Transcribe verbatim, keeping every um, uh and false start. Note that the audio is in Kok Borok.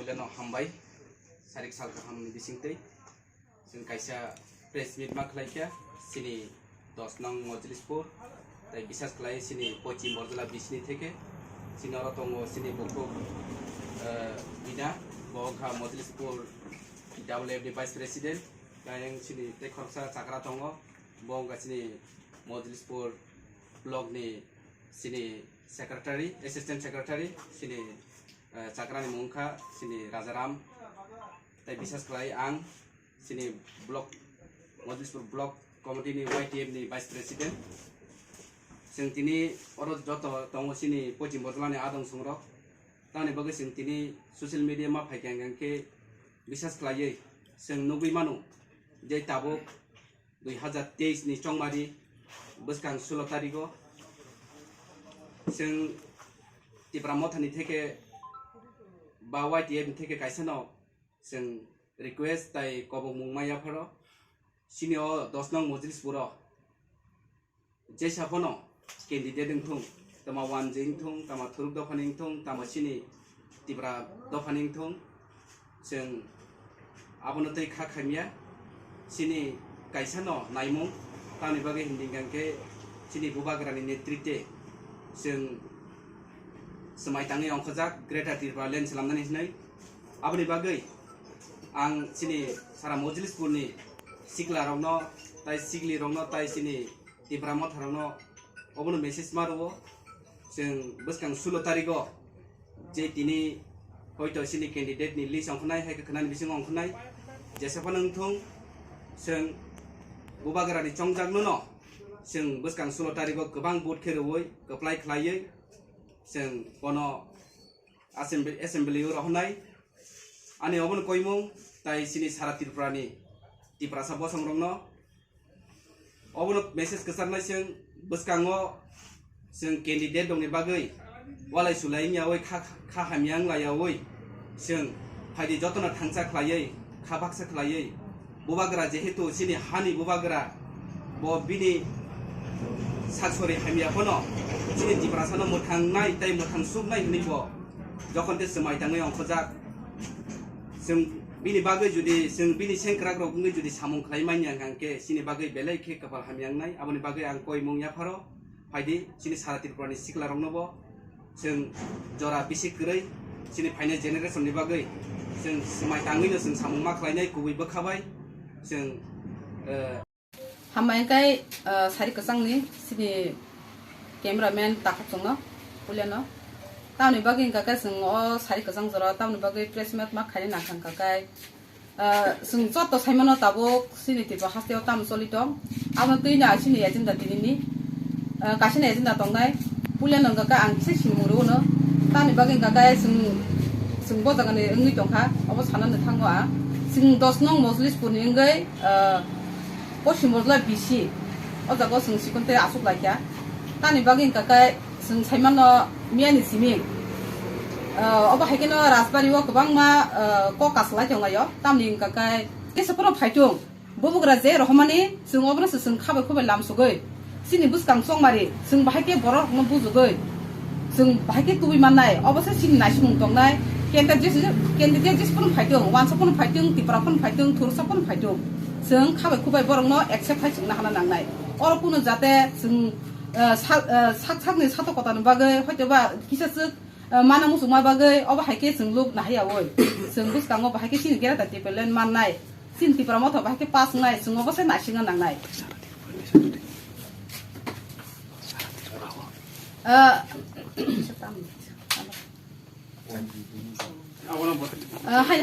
Jeno hambai, sarik sal kahamni bisingtwi. Chwng kaisa press meet ma khlaikha, chini dos nong Mojlispur, tei bisas khlai chini Pochim Borjla bisni theke. Chini oro tongo chini bukhuk, eh, Bina, bo wngkha Mojlispur W F ni Vice President, tei chini tei khoroksa chakra tongo, bo wngkha chini Mojlispur block ni chini secretary, assistant secretary, chini, eh, chakrani mung wngkha chini Rajaram, tei bisas khlai ang chini block, Mojlispur block committee ni Y T F ni vice president. Chwng tini oro joto tongo chini Pochim Borjla ni adong songrok. Tamoni bagwi chwng tini social media ma phaikha hwnkhe bisas khlaiwi chwng nugwi mano je tabuk dui hazar teis ni chongmari bwskang sulo tarigo chwng Tipra Mothani theke ba Y T F ni theke kaisa no chwng request tai kobokmung ma yapharo chini o dos nong Mojlispuro jesa phano candidate wngthung, tama wanjwi wngthung, tama thuruk dophani wngthung, tama chini Tipra dophani wngthung, chwng abono tei kha khamya. Chini kaisa no naimung, tamni bagwi hindi hwnkhe chini bubagrani netritwe chwng swmai tangwi ongkhojak Greater Tripura Land slamnani hinwi. Aboni bagwi ang chini sara Mojlispurni siklarokno, tai siglirokno, tai chini Tipra Motharokno obono message ma rwo. Chwng bwskang sulo tarigo je tini hoito chini candidate ni list ongkhnai, hai khe khwnani bisingo ongkhnai, jesa phano wngthung, chwng bubagrani chongjakno no chwng bwskang sulo tarigo kwbang vote khe rwui kwplai khlaiwi chwng bono assembly, assembly o rohornai. Ani obono koimung tai chini sara Tripura ni Tiprasa bosong rokno obono message kwcharnai, chwng bwskango chwng candidate rokni bagwi walai sulai wngyawi kha, kha hamya wnglayawi chwng phaidi jotono thangsa khlaiwi kha baksa khlaiwi bubagra jehetu chini hani bubagra, bo bini saksori hamya phano chini Tiprasano mwthangnai tei mwthang suknai hwnwi bo jokhon tei swmai tangwi ongkhojak. Chwng bini bagwi judi, chwng bini sengkrak rok wngwi judi samung khlai manya hwnkhe chini bagwi belai khe kwpal hamya wngnai. Aboni bagwi ang koimung yapharo phaidi chini sara Tripura ni sikla rokno bo chwng jora bisi kwrwi chini phainai generation ni bagwi chwng swmai tangwi no chwng samung ma khlainai kubui bwkha bai chwng, eh, Hambai hwnkhe, eh, sari kwchangni chini cameraman takhuk chwngno puilano. Tamoni bagwi hwnkha khe chwng o sari kwchang jora tamoni bagwi press meet ma khaina nangkha hwnkha khe, eh, chwng joto saimano tabuk chini Tripura hasteo tamo choli tong. Abo twi no chini agenda tinini, eh, kaisani agenda tongnai. Puilano hwnkha khe ang kisa sinimung rwno. Tamoni bagwi hwnkha khe chwng, chwng bo jagani wngwi tongkha, obo sanani thango ang. Chwng dos nong Mojlispurni wngwi, eh, Poschim Bojla B C, o jaga o chwng sikon tei aswk laikha. Tamoni bagwi hwnkha khe chwng saimano miyani simi, eh, obo hai kheno Rajbari o kwbangma, eh, kok kasalai tonglaio. Tamoni hwnkha khe kisa phano phaitung. Bubagra je rohormani, chwng obono se chwng khabai khubai lamsugwi. Chini bwskang chongmari, chwng bahai khe borokno bujugwi. Chwng bahai khe tubui mannai, obo se chini naisimung tongnai. Candidate jesi, candidate jesi phano phaitung, wansa phano phaitung, Tipra phano phaitung, Thursa phano phaitung. Chwng khabai khubai borokno accept khai chwngna hana nangnai. Oro kunu jate chwng, eh, sa-, eh, sak sakni sato kotani bagwi, hoitoba kisa swk, eh, mana muchungma bagwi, obo hai khe chwng luk nahai yaui. Chwng bwskango bahai khe chini Greater Tipraland mannai. Chini Tipra Motha bahai khe pass wngnai, chwng obo se naisingna nangnai. Eh, eh, hai